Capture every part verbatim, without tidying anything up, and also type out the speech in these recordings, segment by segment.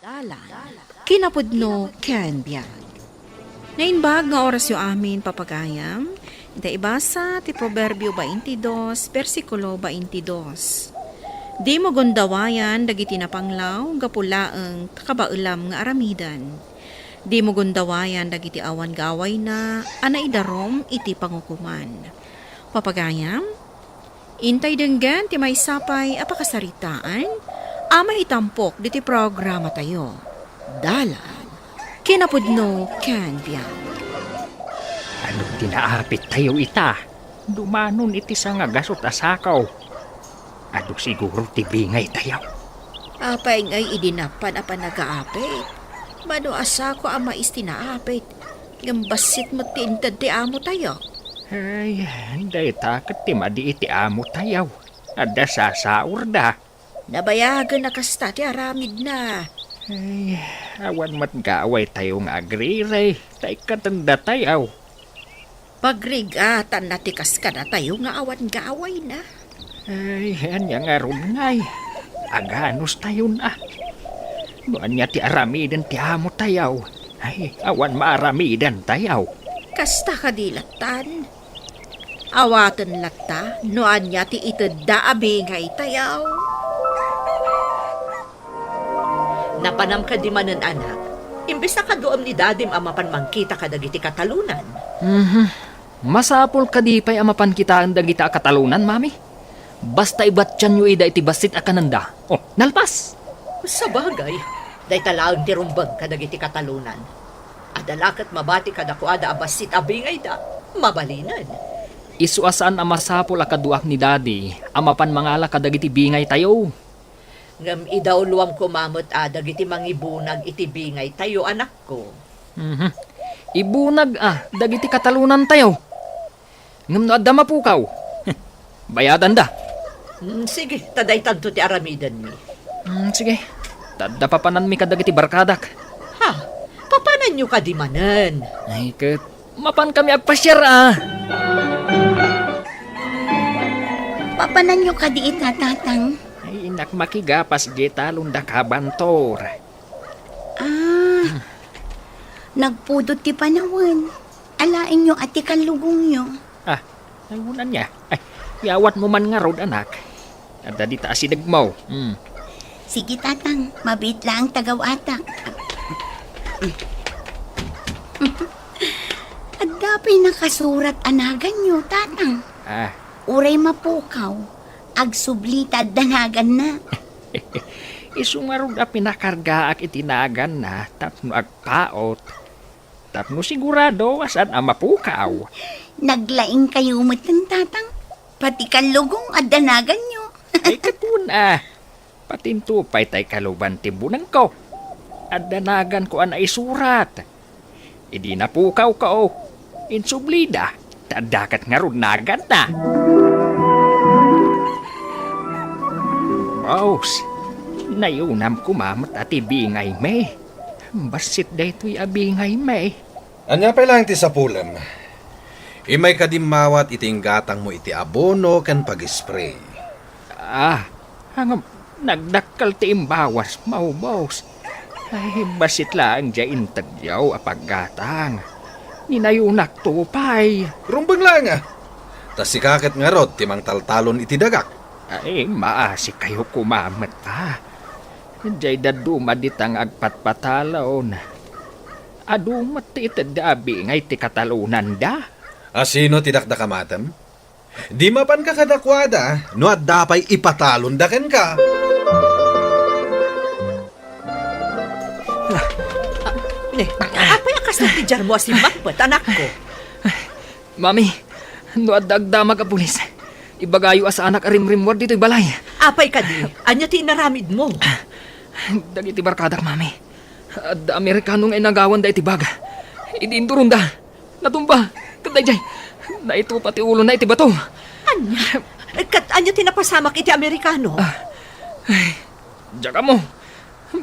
Dalan, kinapudno ken biag. Naimbag nga orasyo amin, papagayam, ita ibasa ti Proverbio twenty-two, bersikulo twenty-two. Dimo gundawayan dagiti napanglaw gapu laeng ta kabaelam nga aramiden. Dimo gundawayan dagiti awan gawayna a naidarum iti pangukoman. Papagayam, intay denggen ti maysa pay a pakasaritaan a maitampok diti programatayo. Dalan, kinapudno ken biag. Adu ti naapittayo ita? Dumanon iti sangagasut a sako. Adu siguro ti bingaytayo. Apay ngay idi napan a panagaapit? Mano a sako a mais ti naapit, ngem bassit met ti inted ti amotayo. Ay, dayta ket ti madi iti amotayo. Adda sasaurda. Nabayagen a kasta ti aramidna. Ay, awan met gawaytayo nga agriri, ta ikkatendatayo. Pagrigatanna ti kas kadatayo nga awan gawayna. Ay, ania ngarud ngay? Aganustayon a. No ania ti aramiden ti amotayo, ay, awan maaramidantayo. Kasta kadi lattan? Awaten latta no ania ti itedda a bingaytayo. Napanam kadi manen, anak? Imbes a kaduam ni dadim a mapan mangkita kadagiti katalonan. Mhm. Masapul kadi pay a mapan kitaen dagita a katalonan, Mami? Basta ibatianyo ida iti bassit a kanenda. Oh, nalpas! Sabagay, dayta laeng ti rumbeng kadagiti katalonan. Adda la ket mabati kadakuada a bassit a bingayda, mabalinen. Isu a saan a masapul a kaduak ni Daddy a mapan mangala kadagiti bingaytayo. Ngem idawloam koma met a dagiti mangibunag iti bingaytayo, anakko. Mhm. Ibunag a dagiti katalonantayo. Ngem no adda mapukaw, bayadanda. Mm, sige, ta daytanto ti aramidenmi. Mm, sige. Ta adda papananmi kadagiti barkadak. Ha? Papananyo kadi manen? Ay, ket mapan kami agpasiar, a. Papananyo kadi ita, Tatang? Ay, inak, makigapas di talon da kabantor. Ah, nagpudot ti panawen. Alaenyo a ti kallugongyo. Ah, ay, unan niya. Ay, yawatmo man ngarud, anak. Adda dita asidegmo. Hmm. Sige, Tatang. Mabiit laeng ta gaw-atak. Adda pay nakasurat a naganyo, Tatang. Ah. Uray mapukaw, agsubli ta adda naganna. Isu ngarud a pinakargaak iti naganna tapno agpaut. Tapno sigurado a saan a mapukaw. Naglaingkayo metten, Tatang. Pati kallugong adda naganyo. Ay, ket kuna. Patinto pay tay kaluban ti bunangko. Adda naganko a naisurat. Idi napukawko, insublida, ta adda ket ngarud naganna. Boss, nayunam koma met a ti bingaymi. Bassit daytoy a bingaymi. Ania pay laeng ti sapulem? Immay kadi mawat iti inggatangmo iti abono ken pag-spray. Ah, ngem nagdakkel ti imbawasmo, boss. Ay, bassit laeng diay intedyo a paggatang. Ninayunakto pay. Rumbeng laeng a. Ta sika ket ngarud ti mangtaltalon iti dagak. Ay, maasikayo koma met a. Diay dadduma dita nga agpatpatalon. Adu met ti itedda a bingay ti katalonanda. A sino ti dakdakamatem? Di mapanka kadakuada no adda pay ipatalonda kenka. Ah, ne, apay a kasla ti diarmo a simmakpet, anakko? Mami, no adda agdamag a pulis, ibagayo a saanak a rimrimmuar ditoy balay. Apay kadi? Ania ti inaramidmo? Dagiti barkadak, Mami. Adda Amerikano nga inagawan da iti bag. Idi induronda, natumba. Ket daydiay, naitupa ti ulona iti bato. Ania? Ket ania ti napasamak iti Amerikano? Ah, ay, diak ammo.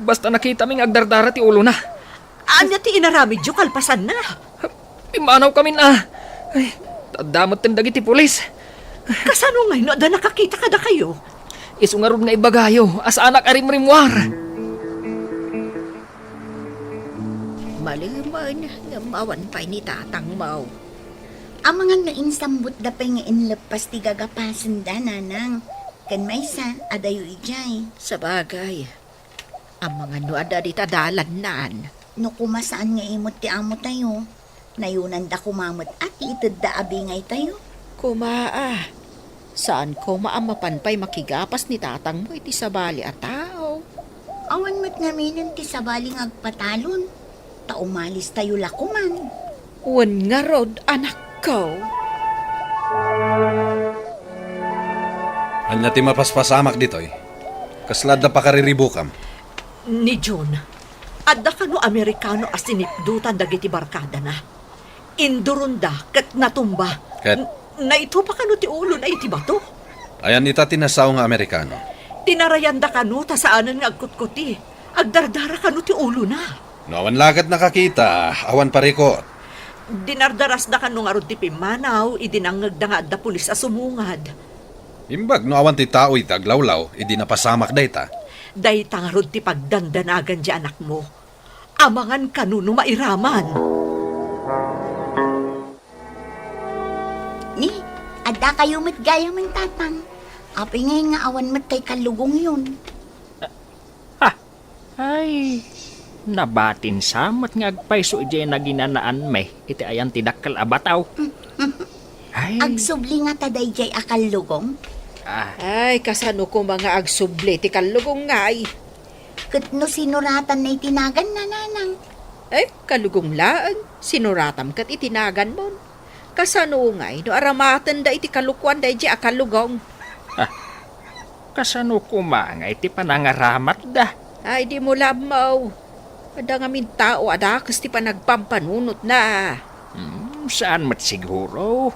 Basta nakitami nga agdardara ti ulona. Ania ti inaramidyo kalpasanna? Pimmanawkamin a. Ay, ta adda metten dagiti pulis. Kasano ngay no adda nakakita kadakayo? Isu ngarud nga ibagayo a saanak a rimrimmuar. Balemen, ngem awan pay ni tatangmo. Amangan no insambutda pay nga inleppas ti gagapasenda, nanang. Ken maysa, adayo idiay. Sabagay, amangan no adda dita dalannan. No koma saan nga imot ti amotayo, nayonanda koma met a ti itedda a bingaytayo. Koma a, saan koma a mapan pay makigapas ni tatangmo iti sabali a tao. Awan met ngaminen ti sabali nga agpatalon, ta umalistayo la koman. Wen ngarud, anakko. Ania ti mapaspasamak ditoy? Kasla adda pakariribukam? Ni Jun, adda kano Amerikano a sinipdutan dagiti barkadana. Induronda ket natumba. Ket? N-, naitupa kano ti ulona iti bato. Ayan ita ti nasao nga Amerikano? Tinarayanda kano ta saanen nga agkutkuti. Agdardara kano ti ulona. No awan la ket nakakita, awan parikut. Dinardarasda kano ngarud ti pimmanaw idi nangngegda nga adda pulis a sumungad. Imbag no awan ti tao iti aglawlaw idi napasamak dayta. Dayta ngarud ti pagdandanagan ti anakmo. Amangan kano no mairaman. Ni, adda kayo met gayamen, tatang. Apay ngay nga awan met tay kallugongyon? Ha! Ay, nabatin sa met nga agpayso idiay naginanaanmi iti ayan ti dakkel a bataw. Ay. Agsubli ngata daydiay a kallugong? Ah. Ay, kasano koma nga agsubli ti kallugong ngay? Ket no sinuratanna iti naganna, nanang? Eh, kallugong laeng, sinuratam ket iti naganmon. Kasano ngay no aramatenda iti kalokuan daydiay a kallugong? Ah, kasano koma nga iti panangaramatda? Ay, dimo la ammo. Adda ngamin tao a dakes ti panagpampanunotna. Hmm, saan met siguro?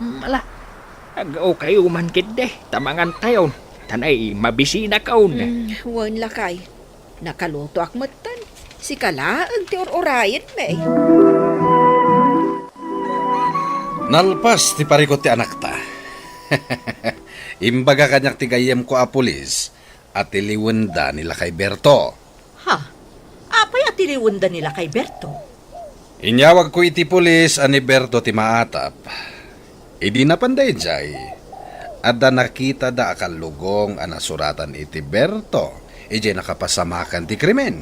Hmm, ala, aggaokayo man ketdi, ta mangantayon, ta nay mabisinakon. Hmm, wen lakay. Nakalutoak metten. Sika laeng ti ur-urayenmi. Nalpas ti parikut ti anakta. Imbaga kaniak ti gayyemko a pulis a tiliwenda ni Lakay Berto. Ha? Apay a tiliwenda ni Lakay Berto? Inyawagko iti pulis a ni Berto ti maatap. Idi napan daydiay, adda nakitada a kallugong a nasuratan iti Berto idiay nakapasamakan ti krimen.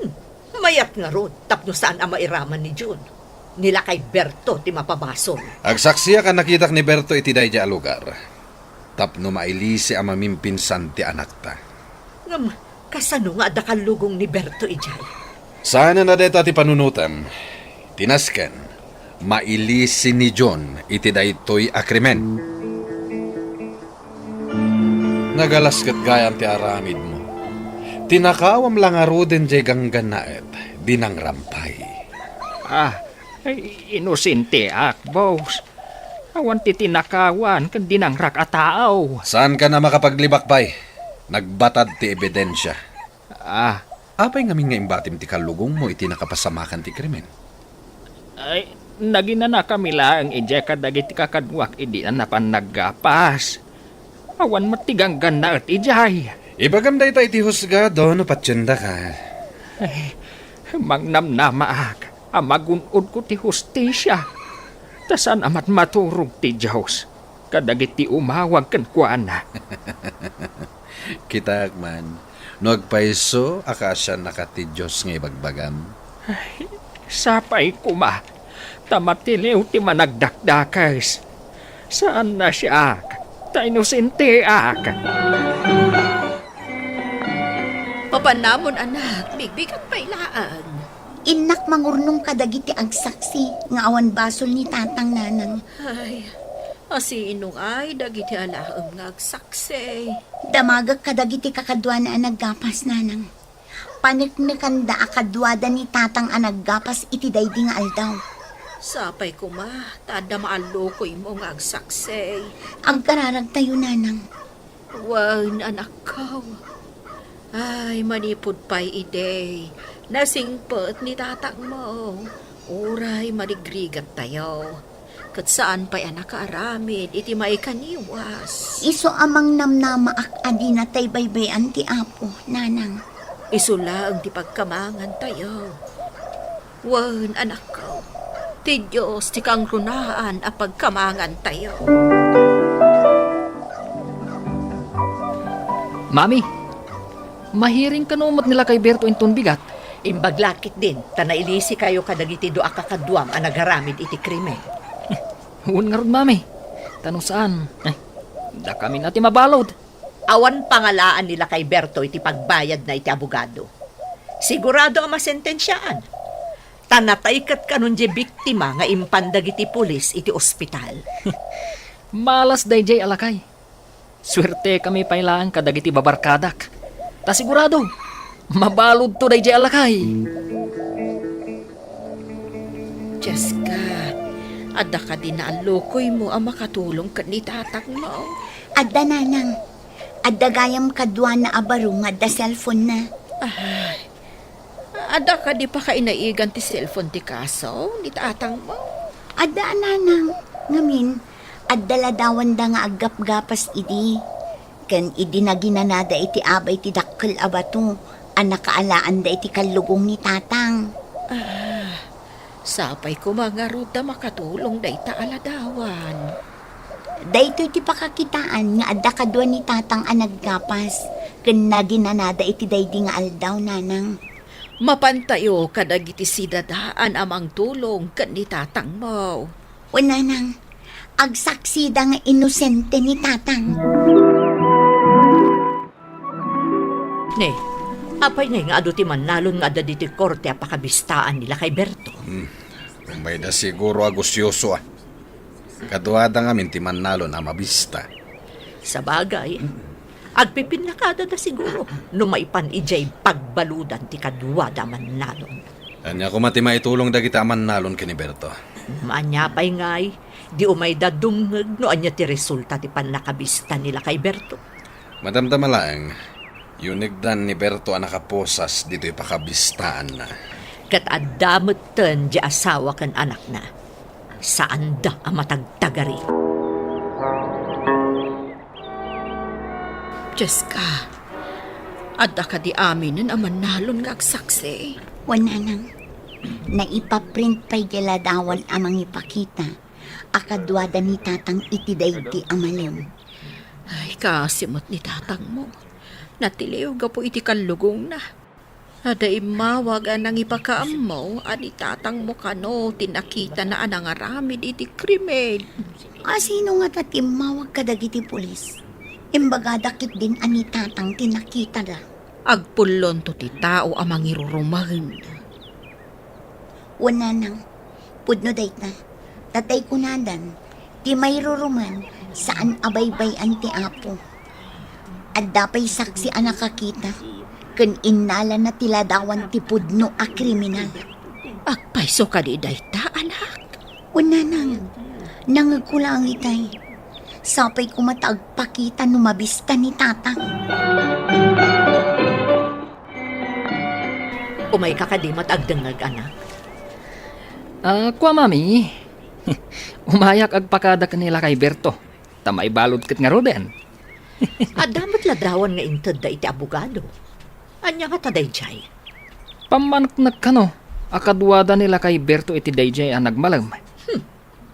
Hmm, mayat ngarud tapno saan a mairaman ni Jun. Ni Lakay Berto ti mapabasol. Agsaksiak a nakitak ni Berto iti daydiay a lugar tapno mailisi a mamimpinsan ti anakta. Ngem, kasano nga adda kallugong ni Berto idiay? Saanen a dayta ti panunotem. Ti nasken, mailisi ni Jun iti daytoy a krimen. Nagalas ket gayam ti aramidmo. Tinakawam la ngaruden diay ganggannaet, dinangram pay. Ah, ay, inosenteak, boss. Awan ti tinakawan ken dinangrak a tao. Saankan a makapaglibak pay. Nagbatad ti ebidensia. Ah. Apay ngamin nga imbatim ti kallugongmo iti nakapasamakan ti krimen? Ay, naginanakami laeng idiay kadagiti kakaduak idi napan naggapas. Awan met ti ganggannaet idiay. Ibagam dayta iti husgado no patiendaka. Ay, mangnamnamaak a magun-odko ti hustisia, ta saan a matmaturog ti Dios kadagiti umawag kenkuana. Kitaek man, no agpayso a kaasiannaka ti Dios nga ibagbagam. Ay, sapay koma, ta matiliw ti managdakdakes. Saan a siak, ta inosenteak. Mapanamon, anak, bigbigat pay laeng. Innak mangurnong kadagiti agsaksi nga awan basol ni tatang, nanang. Ay, asino ngay dagiti alaem nga agsaksi? Damagek kadagiti kakaduana a naggapas, nanang. Paneknekanda a kaduada ni tatang a naggapas iti daydi nga aldaw. Sapay koma, ta adda maallukoymo nga agsaksi. Agkararagtayo, nanang. Wen, anakko. Ay, manipud pay idi, nasingpet ni tatangmo. Uray marigrigattayo. Ket saan pay a nakaaramid iti maikaniwas. Isu a mangnamnamaak a dinatay baybay-an ti Apo, nanang. Isu laeng ti pagkamangantayo. Wen, anakko, ti Dios ti kangrunaan a pagkamangantayo. Mami, mahiring kano met ni Lakay Berto inton bigat? Imbag la ketdin, ta nailisikayo kadagiti dua a kakaduam a nagaramid iti krimen. Wen ngarud, Mami. Ta no saan, eh, dakamin a ti mabalud. Awan pangalaan ni Lakay Berto iti pagbayadna iti abogado. Sigurado a masentensiaan. Ta natay ket kanon diay biktima nga impan dagiti pulis iti ospital. Malas daydiay a lakay. Suertekami pay laeng kadagiti babarkadak. Ta sigurado, mabaludto daydiay a lakay. Jessica, adda kadi naallukoymo a makatulong ken ni tatangmo? Adda, nanang. Adda gayam kaduana a baro nga adda cellphone-na. Ay, adda kadi pakainaigan ti cellphone ti kaso ni tatangmo? Adda, nanang. Ngamin, adda ladawanda nga aggapgapas idi. Ken idi naginanada iti abay ti dakkel a bato a nakaalaanda iti kallugong ni tatang. Ah, sapay koma ngarud ta makatulong dayta a ladawan. Daytoy ti pakakitaan nga adda kadua ni tatang a naggapas ken naginanada iti daydi nga aldaw, nanang. Mapantayo kadagiti sidadaan a mangtulong ken ni tatangmo. Wen, nanang, agsaksida nga inosente ni tatang. Ne, apay ngay nga adu ti mannalon nga adda ditoy korte a pakabistaan ni Lakay Berto? Hmm. Umayda siguro a gusyoso, a. Kaduada ngamin ti mannalon a mabista. Sabagay, agpipinnakadada siguro no maipan idiay pagbaludan ti kaduada a mannalon. Ania koma ti maitulong dagiti a mannalon ken ni Berto? Ania pay ngay, di umayda dumngeg no ania ti resulta ti pannakabista ni Lakay Berto. Madamdama laeng, yunegdan ni Berto a nakaposas ditoy pakabistaanna. Ket adda metten di asawa ken anakna. Saanda a matagtagari. Jessica, adda kadi aminen a mannalon nga agsaksi? Wen, nanang. Naipaprint pay diay ladawan a mangipakita a kaduada ni tatang iti daydi a malem. Ay, kaasi met ni tatangmo. Natiliw gapu iti kallugongna. Adda immawag a nangipakaammo a ni tatangmo kano ti nakitana a nangaramid iti krimen. A, sino ngata ti immawag kadagiti pulis? Imbagada ketdin a ni tatang ti nakitada. Agpullonto ti tao a mangirurumen. Wen, nanang, pudno dayta. Tatay kunadan, ti mairurumen, saan a baybay-an ti Apo. Adda pay saksi a nakakita, ken innalana ti ladawan ti pudno a kriminal. Agpayso kadi dayta, anak? Wen, nanang, nangegko laeng itay. Sapay koma ta agpakita no mabista ni tatang. Umayka kadi met agdengngeg, anak? Ah, kua, Mami. Umayak agpakada ken ni Lakay Berto, ta maibalud ket ngaruden. Adda met ladawan nga intedda iti abogado. Ania ngata daydiay? Pammaneknek kano a kaduada ni Lakay Berto iti daydiay a nagmalem. Hmm.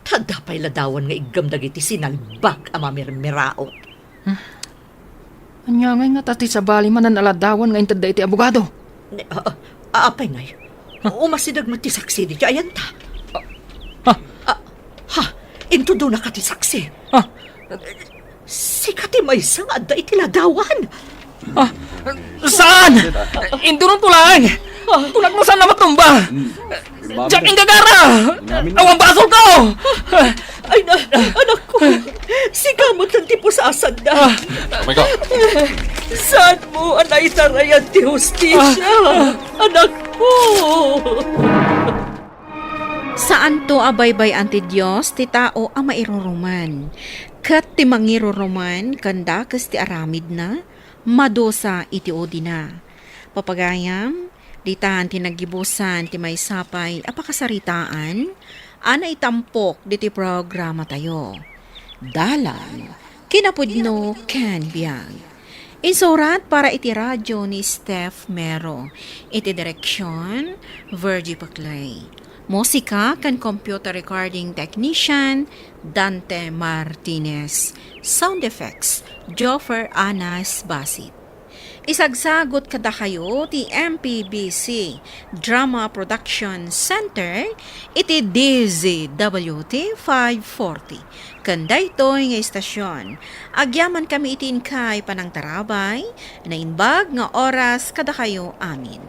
Ta adda pay ladawan nga iggem dagiti sinalbag a mamirmiraot. Hmm. Ania ngay ngata ti sabali manen a ladawan nga intedda iti abogado? Ne, a, a, apay ngay? Ha? Umasideg met ti saksi ditoy ayanta. Ha? A, ha? Intudonaka ti saksi? Ha? Sika ti maysa nga adda iti ladawan. Ah, saan? Indurongto laeng. Kunak no saan a matumba. Diak inggagara. Awan basolko. Ay, na, anakko. Sika met ti pusasanda. Saanmo a naitarayan ti hustisia, anakko. Saanto a baybay-an ti Dios ti tao a mairuruman, ket ti mangiruruman ken dakes ti aramidna, madusa iti udina. Papagayam, ditan ti naggibusan ti maysa pay a pakasaritaan a naitampok ditoy programatayo. Dalan, kinapudno ken biag. Insurat para iti radyo ni Steph Mero. Iti direksyon, Virgie Paclay. Musika ken computer recording technician, Dante Martinez. Sound effects, Joffer Anas Basit. Isagsagut kadakayo ti M P B C Drama Production Center iti D Z W T five forty. Ken daytoy nga istasyon, agyamankami iti inkay panangtarabay, naimbag nga oras kadakayo amin.